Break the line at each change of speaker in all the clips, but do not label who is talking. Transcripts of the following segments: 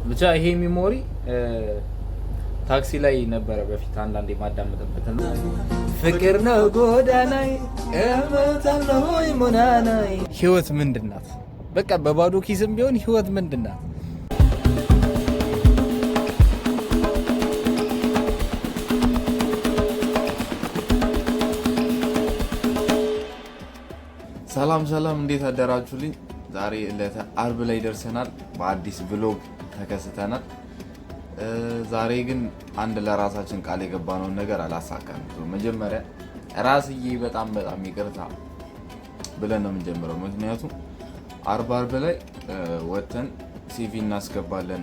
ብቻ ይሄ memory ታክሲ ላይ ነበረ በፊት አንዳንዴ ማዳመጥበት ነው። ፍቅር ነው ጎዳናይ እመታለሁ ሙናናይ። ህይወት ምንድን ናት? በቃ በባዶ ኪስም ቢሆን ህይወት ምንድን ናት?
ሰላም ሰላም፣ እንዴት አደራችሁልኝ? ዛሬ ዕለተ አርብ ላይ ደርሰናል። በአዲስ vlog ተከስተናል። ዛሬ ግን አንድ ለራሳችን ቃል የገባነውን ነገር አላሳካንም። መጀመሪያ ራስዬ በጣም በጣም ይቅርታ ብለን ነው የምንጀምረው። ምክንያቱም አርብ አርብ ላይ ወጥተን CV እናስገባለን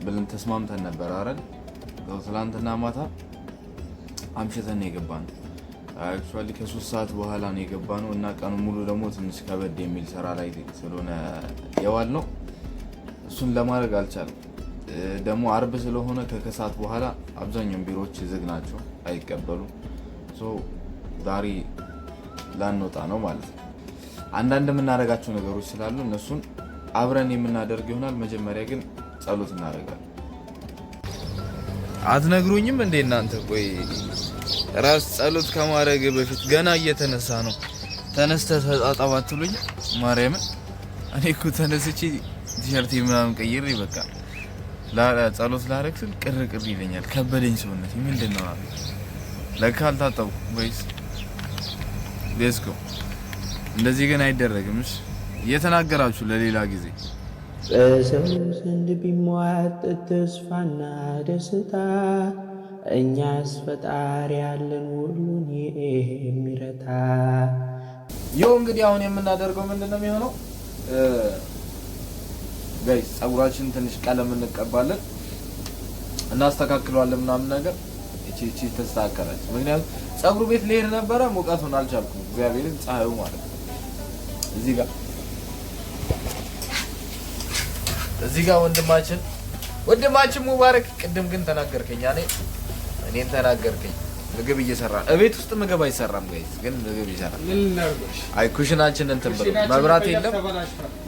ብለን ተስማምተን ነበር አይደል? ትላንትና ማታ አምሽተን ነው የገባነው። Actually ከ3 ሰዓት በኋላ ነው የገባነው እና ቀኑ ሙሉ ደግሞ ትንሽ ከበድ የሚል ስራ ላይ ስለሆነ የዋልነው እሱን ለማድረግ አልቻለም። ደግሞ አርብ ስለሆነ ከከሰዓት በኋላ አብዛኛውን ቢሮዎች ዝግ ናቸው፣ አይቀበሉም። So ዛሬ ላንወጣ ነው ማለት ነው። አንዳንድ የምናደርጋቸው ነገሮች ስላሉ እነሱን አብረን የምናደርግ ይሆናል። መጀመሪያ ግን ጸሎት እናደርጋለን። አትነግሩኝም እንዴ እናንተ? ቆይ ራስ ጸሎት ከማድረግ በፊት ገና እየተነሳ ነው። ተነስተ ተጣጣብ አትሉኝ? ማርያምን እኔ እኮ ተነስቼ ቲሸርት ምናምን ቀይሬ በቃ ጸሎት ላረግ ስል ቅር ቅር ይለኛል። ከበደኝ ሰውነት። ምንድን ነው ለካ አልታጠብኩም ወይስ? Let's go። እንደዚህ ግን አይደረግም። እሺ እየተናገራችሁ ለሌላ ጊዜ።
በሰው ዘንድ ቢሟጠጥ ተስፋና ደስታ፣ እኛስ ፈጣሪ ያለን ሁሉን የሚረታ።
ይኸው እንግዲህ አሁን የምናደርገው ምንድን ነው የሚሆነው? Guys፣ ጸጉራችን ትንሽ ቀለም እንቀባለን፣ እናስተካክለዋለን ምናምን ነገር። እቺ እቺ ተስተካከለች። ምክንያቱም ጸጉሩ ቤት ልሄድ ነበረ፣ ሙቀቱን አልቻልኩም። እግዚአብሔርን ፀሐዩ ማለት ነው። እዚህ ጋር ወንድማችን ሙባረክ፣ ቅድም ግን ተናገርከኝ፣ እኔን ተናገርከኝ። ምግብ እየሰራ እቤት ውስጥ ምግብ አይሰራም guys፣ ግን ምግብ ይሰራል። አይ ኩሽናችን እንትን ብሎ መብራት የለም።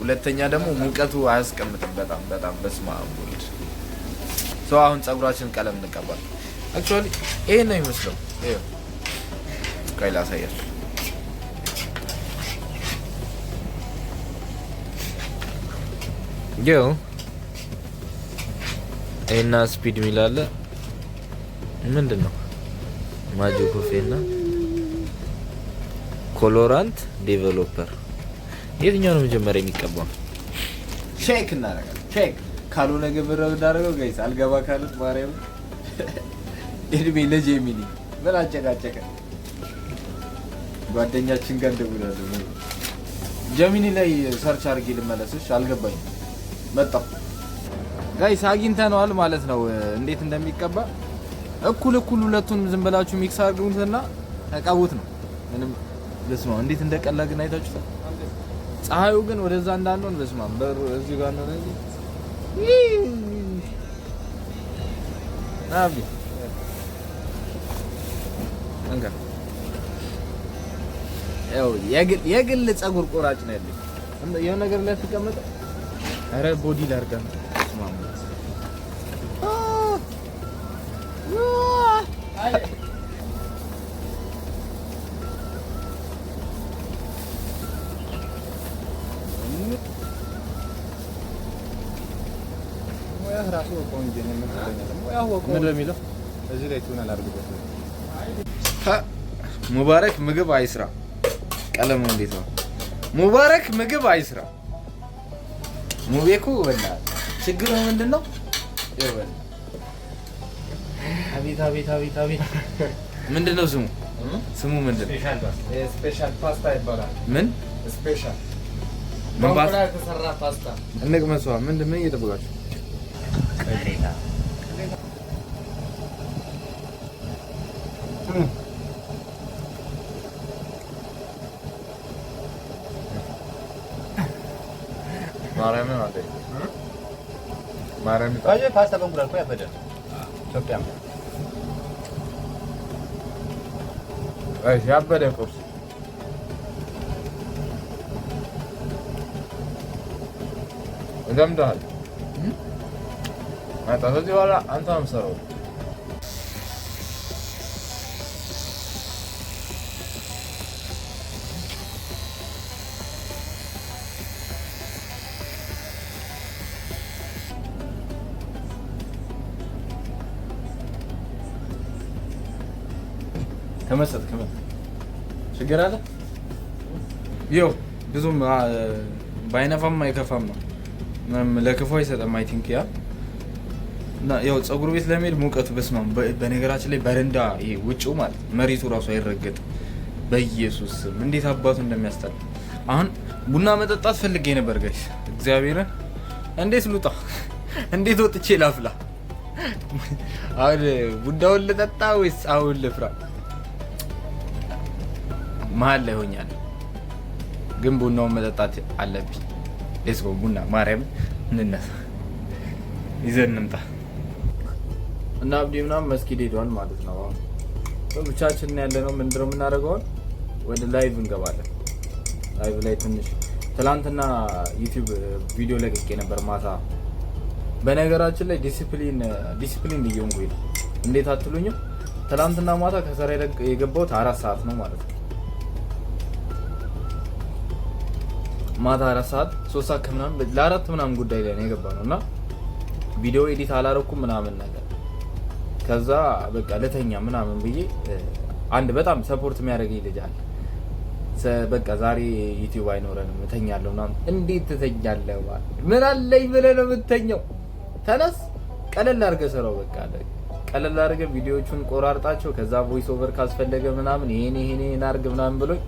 ሁለተኛ ደግሞ ሙቀቱ አያስቀምጥም። በጣም በጣም በስመ አብ ወልድ። So አሁን ጸጉራችን ቀለም እንቀባለን። Actually ይሄን ነው የሚመስለው። ይኸው ቆይ ላሳያችሁ።
ይኸው ይሄና ስፒድ ሚል አለ። ምንድን ነው? Magic coffee እና colorant developer የትኛው ነው መጀመሪያ የሚቀባው?
Check እናደርጋለን። Check ካልሆነ ግብር እናደርገው guys፣ አልገባ ካሉት ማርያም እድሜ ለጄሚኒ ምን አጨቃጨቀ? ጓደኛችን ጋር እንደውላለን። Gemini ላይ search አድርጌ ልመለስሽ። አልገባኝም። መጣሁ guys፣ አግኝተነዋል ማለት ነው። እንዴት እንደሚቀባ እኩል እኩል ሁለቱንም ዝም ብላችሁ mix አድርጉትና ተቀቡት ነው። ምንም በስመ አብ እንዴት እንደቀላ ግን አይታችሁታል። ፀሐዩ ግን ወደዛ እንዳንሆን በስመ አብ በሩ እዚሁ ጋር ነው እንጂ ናቢ እንካ ያው የግል ፀጉር ቆራጭ ነው ያለኝ። የሆነ ነገር ላይ ተቀመጠ። ኧረ body ላድርጋ። በስመ አብ
ሙያህ ራሱ ወቀው እንጂ እኔ ምን ትለኛለህ? ሙያህ ወቀው።
ምንድን ነው የሚለው?
እዚህ ላይ ትሆናል አድርግበት።
ሙባረክ ምግብ አይስራ። ቀለሙ እንዴት ነው? ሙባረክ ምግብ አይስራ። ሙቤኩ በላ ችግሩ ምንድን ነው? ይኸውልህ፣ አቤት አቤት አቤት አቤት። ምንድን ነው ስሙ? ስሙ ምንድን ነው?
Special ፓስታ ይባላል።
ምን?
Special
ምን ፓስታ?
በእንቁላል የተሰራ ፓስታ።
እንቅመሷ። ምንድን ምን እየጠበቃችሁ? ማርያምን አለ ማርያምን።
አየህ፣ ፓስታ በእንቁላል እኮ ያበደ ነው። ኢትዮጵያ
ያበደ ቁርስ። ለምደሃል። ከዚህ በኋላ አንተ ነው የምትሰራው።
ተመሰጥክ? ምን ችግር አለ? ይኸው ብዙም ባይነፋም አይከፋም ነው። ምንም ለክፉ አይሰጥም። I think yeah። እና ያው ፀጉር ቤት ለመሄድ ሙቀቱ በስማም። በነገራችን ላይ በረንዳ ይሄ ውጭው ማለት መሬቱ ራሱ አይረገጥም። በኢየሱስ ስም እንዴት አባቱ እንደሚያስጠላ። አሁን ቡና መጠጣት ፈልጌ ነበር guys። እግዚአብሔርን እንዴት ልውጣ? እንዴት ወጥቼ ላፍላ? አሁን ቡናውን ልጠጣ ወይስ አሁን ልፍራ? መሀል ላይ ሆኛለሁ፣ ግን ቡናውን መጠጣት አለብኝ። Let's go ቡና ማርያም እንነሳ ይዘን እንምጣ። እና አብዲ ምናምን መስጊድ ሄደዋል ማለት ነው። አሁን ብቻችንን ያለ ነው። ምንድነው የምናደርገው? ወደ live እንገባለን። Live ላይ ትንሽ ትላንትና YouTube ቪዲዮ ለቅቄ ነበር ማታ። በነገራችን ላይ ዲሲፕሊን እየሆንኩኝ ነው። እንዴት አትሉኝም? ትላንትና ማታ ከስራ የገባሁት 4 ሰዓት ነው ማለት ነው። ማታ 4 ሰዓት፣ 3 ሰዓት ከምናምን ለአራት ምናምን ጉዳይ ላይ ነው የገባ ነው እና ቪዲዮ edit አላረኩም ምናምን ነገር። ከዛ በቃ ልተኛ ምናምን ብዬ አንድ በጣም support የሚያደርገኝ ልጅ አለ። በቃ ዛሬ YouTube አይኖረንም እተኛለሁ ምናምን። እንዴት ትተኛለህ? ምን አለኝ ብለህ ነው የምትተኛው? ተነስ፣ ቀለል አድርገህ ስራው። በቃ ቀለል አድርገህ ቪዲዮዎቹን ቆራርጣቸው፣ ከዛ voice over ካስፈለገ ምናምን ይሄን ይሄን ይሄን አድርግ ምናምን ብሎኝ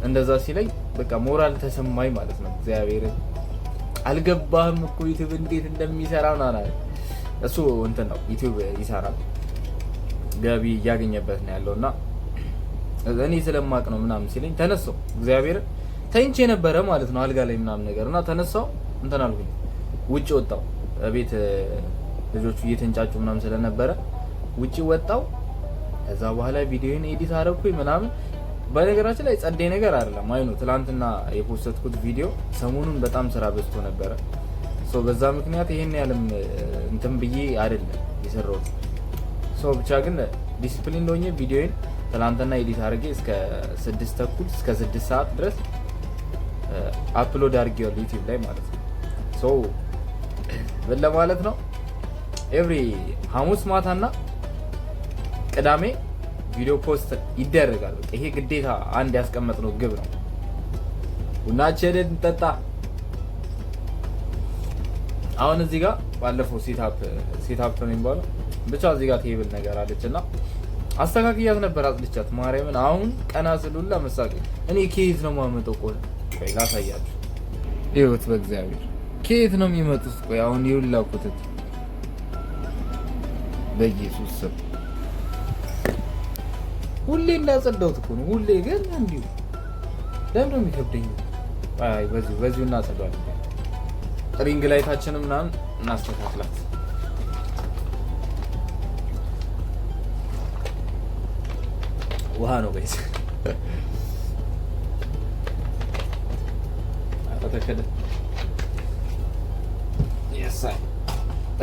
እንደዛ ሲለኝ በቃ ሞራል ተሰማኝ ማለት ነው። እግዚአብሔርን አልገባህም እኮ YouTube እንዴት እንደሚሰራ ምናምን። እሱ እንትን ነው፣ YouTube ይሰራል፣ ገቢ እያገኘበት ነው ያለው እና እኔ ስለማቅ ነው ምናምን ሲለኝ ተነሳው። እግዚአብሔር ተኝቼ ነበረ ማለት ነው አልጋ ላይ ምናምን ነገር እና ተነሳው፣ እንትን አልኩኝ፣ ውጭ ወጣው። ቤት ልጆቹ እየተንጫጩ ምናምን ስለነበረ ውጭ ወጣው። ከዛ በኋላ ቪዲዮን edit አደረኩኝ ምናምን። በነገራችን ላይ ጸዴ ነገር አይደለም። I know ትላንትና የ post ኩት ቪዲዮ ሰሞኑን በጣም ስራ በዝቶ ነበረ። So በዛ ምክንያት ይሄን ያለም እንትን ብዬ አይደለም የሰራሁት። So ብቻ ግን ዲሲፕሊን ሆኜ ቪዲዮን ትላንትና edit አድርጌ እስከ 6:30፣ እስከ 6 ሰዓት ድረስ upload አድርጌዋለሁ YouTube ላይ ማለት ነው። So ምን ለማለት ነው፣ every ሐሙስ ማታና ቅዳሜ ቪዲዮ post ይደረጋል። በቃ ይሄ ግዴታ አንድ ያስቀመጥነው ግብ ነው። ቡናችንን እንጠጣ። አሁን እዚህ ጋር ባለፈው setup ነው የሚባለው፣ ብቻ እዚህ ጋር table ነገር አለች እና አስተካክያት ነበር አጽድቻት ማርያምን። አሁን ቀና ስሉላ መሳቅ። እኔ ከየት ነው የማመጣው? ቆይ ቆይ ላሳያችሁ። ይኸውት በእግዚአብሔር ከየት ነው የሚመጡት? ቆይ አሁን ይውላ ኩትት በኢየሱስ ስም ሁሌ እንዳጸዳሁት እኮ ነው። ሁሌ ግን እንዲሁ ለምን ነው የሚከብደኝ? አይ በዚሁ በዚሁ እናጸዳዋለን። Ring light ኣችንም ምናምን እናስተካክላት። ውሃ ነው guys። ተከደ።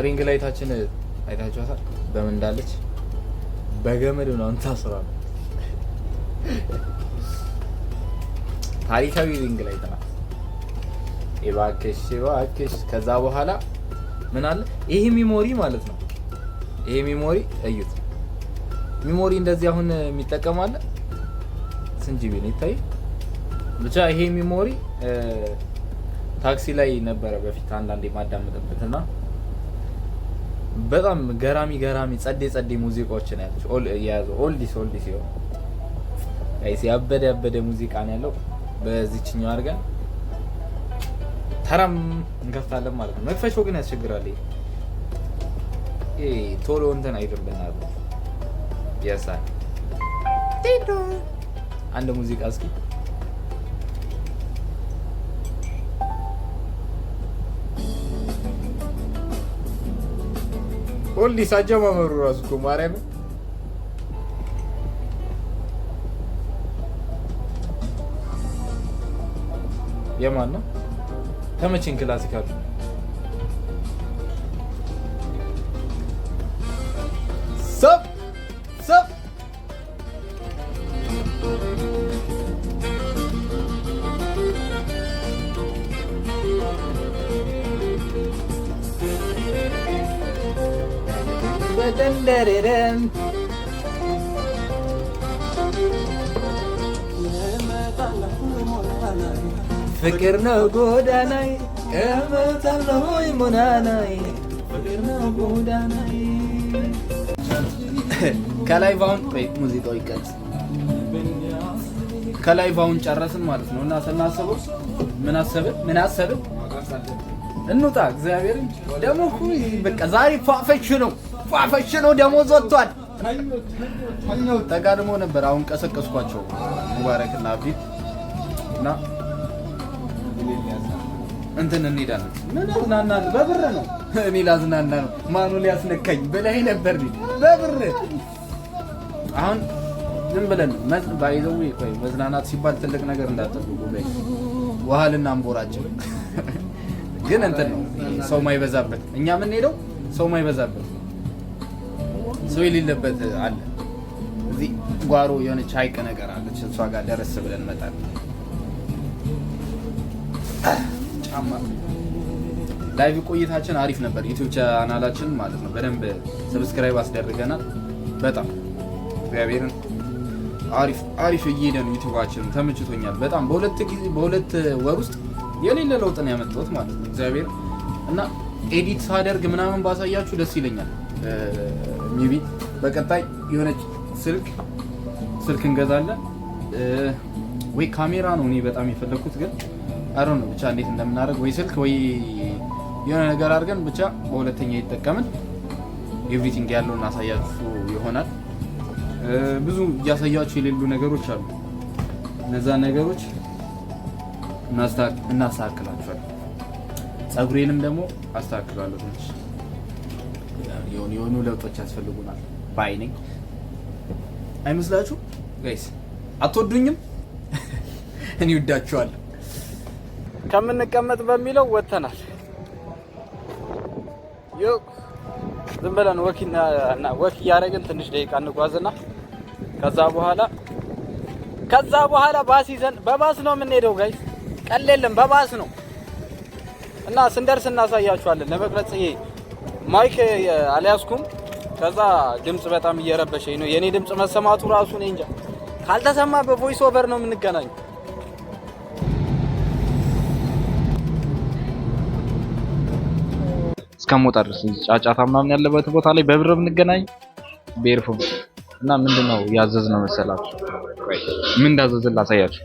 Ring light ኣችን አይታችኋታል? በምን እንዳለች በገመድ ምናምን ታስሯል። ታሪካዊ ring light ናት። እባክሽ እባክሽ። ከዛ በኋላ ምን አለ፣ ይሄ memory ማለት ነው። ይሄ memory እዩት። Memory እንደዚህ አሁን የሚጠቀም አለ። ስንት GB ነው ይታይ። ብቻ ይሄ memory ታክሲ ላይ ነበረ በፊት አንዳንዴ የማዳምጥበት እና በጣም ገራሚ ገራሚ ጸዴ ጸዴ ሙዚቃዎችን ያለች የያዘው oldies oldies ይኸው guys፣ ያበደ ያበደ ሙዚቃ ነው ያለው። በዚችኛው አድርገን ተራም እንከፍታለን ማለት ነው። መክፈቻው ግን ያስቸግራል። ይሄ ቶሎ እንትን አይልም። በእናትህ የሳይ አንድ ሙዚቃ እስኪ። Oldies አጀማመሩ ራሱ እኮ ማርያምን። የማን ነው? ተመቸኝ። Classical ደንደረደን። ፍቅር ነው ጎዳናይ፣ እመጣለሁ ሙናናይ፣ ፍቅር ነው ጎዳናይ። ከ live አሁን፣ ቆይ ሙዚቃው ይቀንስ። ከ live አሁን ጨረስን ማለት ነው። እና ስናስበው ምን አሰብን? ምን አሰብን? እንውጣ። እግዚአብሔርን ደግሞ እኮ በቃ ዛሬ ፏፈሽ ነው፣ ፏፈሽ ነው። ደሞዝ ወጥቷል። ተጋድሞ ነበር። አሁን ቀሰቀስኳቸው ሙባረክና አብዲ እና እንትን እንሄዳለን። ምን አዝናናል? በብር ነው። እኔ ላዝናና ነው። ማኑ ሊያስነካኝ ብለህ ነበር። በብር አሁን ዝም ብለን by the way፣ ቆይ፣ መዝናናት ሲባል ትልቅ ነገር እንዳትጠብቁ። Guys፣ ውሃ ልናንቦራችን ግን እንትን ነው፣ ሰው ማይበዛበት። እኛ የምንሄደው ሰው ማይበዛበት፣ ሰው የሌለበት አለ። እዚህ ጓሮ የሆነች ሀይቅ ነገር አለች። እሷ ጋር ደረስ ብለን እንመጣለን። ጫማ። Live ቆይታችን አሪፍ ነበር። YouTube ቻናላችን ማለት ነው፣ በደንብ subscribe አስደርገናል። በጣም እግዚአብሔርን አሪፍ አሪፍ እየሄደ ነው YouTube ኣችን፣ ተመችቶኛል በጣም። በሁለት ጊዜ፣ በ2 ወር ውስጥ የሌለ ለውጥ ነው ያመጣሁት ማለት ነው። እግዚአብሔር እና edit ሳደርግ ምናምን ባሳያችሁ ደስ ይለኛል። Maybe በቀጣይ የሆነች ስልክ እንገዛለን ወይ ካሜራ ነው እኔ በጣም የፈለግኩት፣ ግን I don't know ብቻ እንዴት እንደምናደርግ፣ ወይ ስልክ ወይ የሆነ ነገር አድርገን ብቻ በሁለተኛ ይጠቀምን everything ያለው እናሳያችሁ ይሆናል። ብዙ እያሳያችሁ የሌሉ ነገሮች አሉ። እነዛ ነገሮች እናስተካክላቸዋለን። ጸጉሬንም ደግሞ አስተካክላለሁ። ትንሽ የሆኑ የሆኑ ለውጦች ያስፈልጉናል ባይ ነኝ። አይመስላችሁ guys? አትወዱኝም? እኔ እወዳችኋለሁ። ከምንቀመጥ በሚለው ወጥተናል። Yo፣ ዝም ብለን walk እያደረግን ትንሽ ደቂቃ እንጓዝና ከዛ በኋላ ባስ ይዘን በባስ ነው የምንሄደው guys። ቀል የለም፣ በባስ ነው እና ስንደርስ እናሳያችኋለን። ለመቅረጽ ይሄ mic አልያዝኩም። ከዛ ድምጽ በጣም እየረበሸኝ ነው። የኔ ድምጽ መሰማቱ ራሱ እኔ እንጃ። ካልተሰማ በ voice over ነው የምንገናኘው።
እስከምወጣ ድረስ ጫጫታ ምናምን ያለበት ቦታ ላይ በብር ብንገናኝ በ earphone እና ምንድነው ያዘዝነው መሰላችሁ? ቆይ ምን እንዳዘዝን ላሳያችሁ።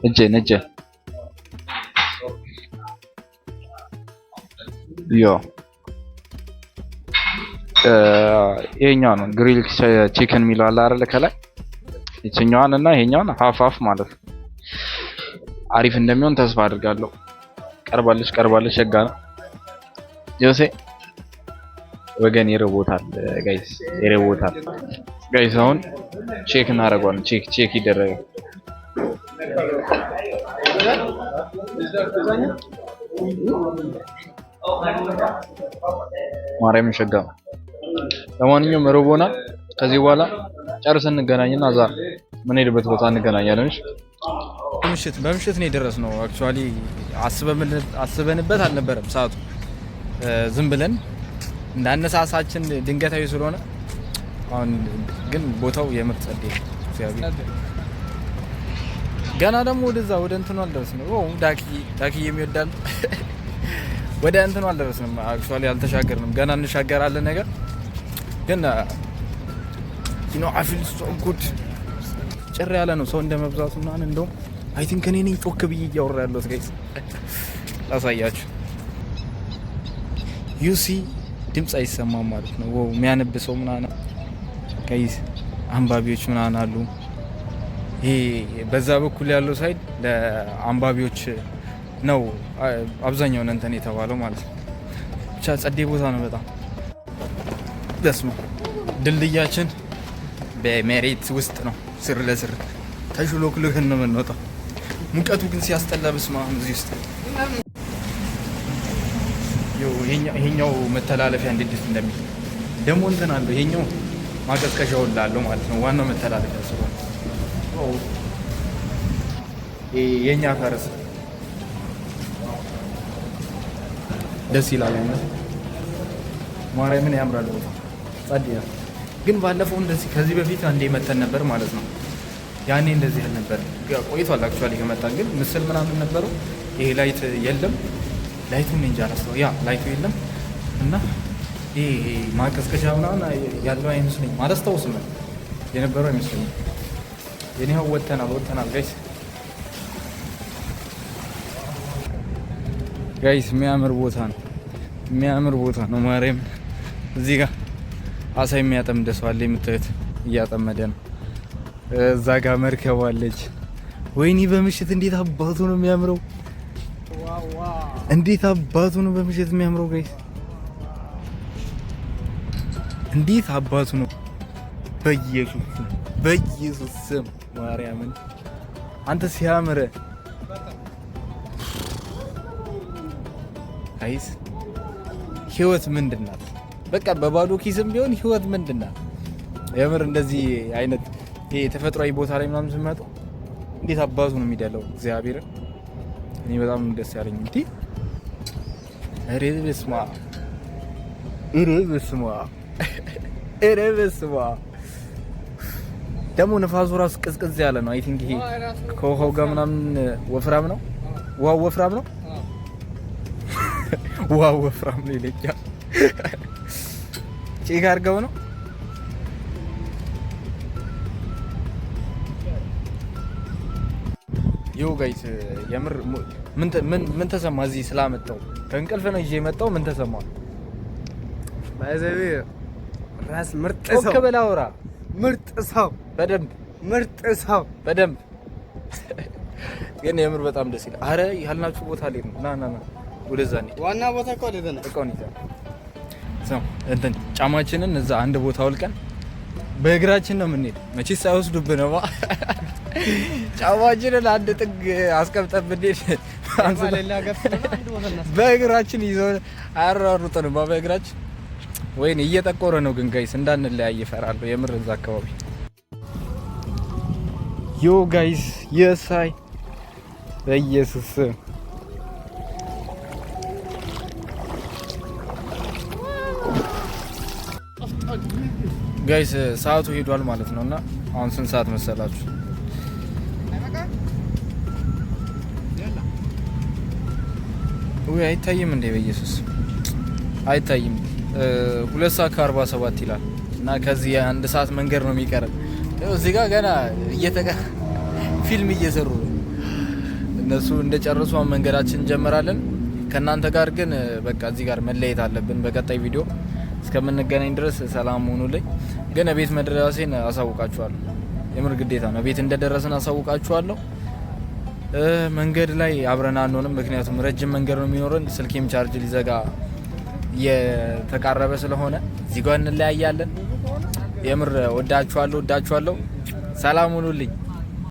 እጄን እጄን yo፣ ይሄኛው ነው grill chicken የሚለው አለ አይደለ? ከላይ ይችኛዋን እና ይሄኛውን half half ማለት ነው። አሪፍ እንደሚሆን ተስፋ አድርጋለሁ። ቀርባለች፣ ቀርባለች። ሸጋ ነው ጆሴ ወገን፣ ይርቦታል guys፣ ይርቦታል guys። አሁን check እናደርገዋለን። Check check ይደረጋል። ማርያምን ሸጋ ነው። ለማንኛውም ርቦናል። ከዚህ በኋላ ጨርሰን እንገናኝና እዛ የምንሄድበት ቦታ እንገናኛለን። እሺ።
በምሽት በምሽት ነው የደረስነው። Actually አስበንበት አልነበረም ሰዓቱ። ዝም ብለን እንዳነሳሳችን ድንገታዊ ስለሆነ፣ አሁን ግን ቦታው የምር ጸዴ ነው። እግዚአብሔር ገና ደግሞ ወደዛ ወደ እንትኑ አልደረስንም። ኦ ዳኪ ዳኪ የሚወዳል፣ ወደ እንትኑ አልደረስንም። Actually አልተሻገርንም። ገና እንሻገራለን። ነገር ግን I feel so good። ጭር ያለ ነው ሰው እንደ መብዛቱ ምናምን። እንደውም I think እኔ ነኝ ጮክ ብዬ እያወራ ያለሁት guys። ላሳያችሁ፣ you see፣ ድምፅ አይሰማም ማለት ነው። Wow፣ የሚያነብ ሰው ምናምን guys፣ አንባቢዎች ምናምን አሉ። ይሄ በዛ በኩል ያለው side ለአንባቢዎች ነው አብዛኛውን እንትን የተባለው ማለት ነው። ብቻ ጸዴ ቦታ ነው በጣም ደስ ነው። ድልድያችን በመሬት ውስጥ ነው፣ ስር ለስር ተሽሎክልክን ነው የምንወጣው። ሙቀቱ ግን ሲያስጠላ፣ በስመ አብ። እዚህ ውስጥ ይሄኛው መተላለፊያ እንዴት ደስ እንደሚል ደግሞ እንትን አለው። ይሄኛው ማቀዝቀዣው አለው ማለት ነው። ዋናው መተላለፊያ ስለሆነ የኛ ፈረስ ደስ ይላል። እውነት ማርያምን ያምራል ቦታ። ጸዴ ነው። ግን ባለፈው እንደዚህ ከዚህ በፊት አንዴ መተን ነበር ማለት ነው። ያኔ እንደዚህ አልነበረም። ቆይቷል actually ከመጣን፣ ግን ምስል ምናምን ነበረው። ይሄ light የለም። Light ኡን እንጃ አላስተው ያ light ኡ የለም እና ይሄ ማቀዝቀዣ ምናምን ያለው አይመስለኝም። አላስታውስም፣ የነበረው አይመስለኝም። የኔው ወተናል ወተናል guys guys የሚያምር ቦታ ነው። የሚያምር ቦታ ነው። ማርያም፣ እዚህ ጋር አሳ የሚያጠምድ ሰው አለ። የምታዩት እያጠመደ ነው። እዛ ጋር መርከብ አለች። ወይኔ በምሽት እንዴት አባቱ ነው የሚያምረው! እንዴት አባቱ ነው በምሽት የሚያምረው guys! እንዴት አባቱ ነው! በኢየሱስ ስም፣ በኢየሱስ ስም፣ ማርያምን አንተ ሲያምር guys። ህይወት ምንድን ናት? በቃ በባዶ ኪስም ቢሆን ህይወት ምንድን ናት? የምር እንደዚህ አይነት ይሄ ተፈጥሯዊ ቦታ ላይ ምናምን ስመጡ እንዴት አባቱ ነው የሚደለው። እግዚአብሔርን እኔ በጣም ደስ ያለኝ እንዴ! ኧረ በስመ አብ፣ ኧረ በስመ አብ፣ ኧረ በስመ አብ። ደግሞ ንፋሱ ራሱ ቅዝቅዝ ያለ ነው። I think ይሄ ከውሃው ጋር ምናምን ወፍራም ነው። ውሃው ወፍራም ነው። ውሃው ወፍራም ነው ይለኛል። Check አድርገው ነው። Yo guys፣ የምር ምን ምን ምን ተሰማ? እዚህ ስላመጣው ከእንቅልፍ ነው ይዤ የመጣው። ምን ተሰማ?
By the way ራስ ምርጥ ሰው።
ጮክ ብለህ አውራ።
ምርጥ ሰው።
በደንብ።
ምርጥ ሰው።
በደንብ። ግን የምር በጣም ደስ ይላል። አረ ያልናችሁ ቦታ ላይ ነው። ና ና ና፣ ወደዛ እንሂድ።
ዋና ቦታ እኮ ወደዛ ነው።
እቃውን ይዘን ሰው እንትን ጫማችንን እዛ አንድ ቦታ አውልቀን በእግራችን ነው የምንሄድ። መቼስ አይወስዱብንም። ጫማችንን አንድ ጥግ አስቀምጠን ብንሄድ
ሌላ ሀገር ስለሆነ አንድ ቦታ እናስ
በእግራችን ይዘው አያሯሩጡንም። በእግራችን ወይኔ እየጠቆረ ነው ግን guys፣ እንዳንለያይ እፈራለሁ። የምር እዛ አካባቢ። Yo guys፣ የሳይ በኢየሱስ ስም። Guys፣ ሰዓቱ ሄዷል ማለት ነው። እና አሁን ስንት ሰዓት መሰላችሁ? ውይ አይታይም እንዴ? በኢየሱስ አይታይም። 2 ሰዓት ከ47 ይላል እና ከዚህ የአንድ ሰዓት መንገድ ነው የሚቀረን። ይኸው እዚህ ጋር ገና ፊልም እየሰሩ ነው እነሱ። እንደጨረሱ አሁን መንገዳችን እንጀምራለን። ከእናንተ ጋር ግን በቃ እዚህ ጋር መለየት አለብን። በቀጣይ ቪዲዮ እስከምንገናኝ ድረስ ሰላም ሁኑልኝ። ግን ቤት መድረሴን አሳውቃችኋለሁ። የምር ግዴታ ነው። ቤት እንደደረስን አሳውቃችኋለሁ። መንገድ ላይ አብረን አንሆንም፣ ምክንያቱም ረጅም መንገድ ነው የሚኖረን። ስልኬም ቻርጅ ሊዘጋ እየተቃረበ ስለሆነ እዚህ ጋር እንለያያለን። የምር ወዳችኋለሁ፣ ወዳችኋለሁ። ሰላም ሁኑልኝ።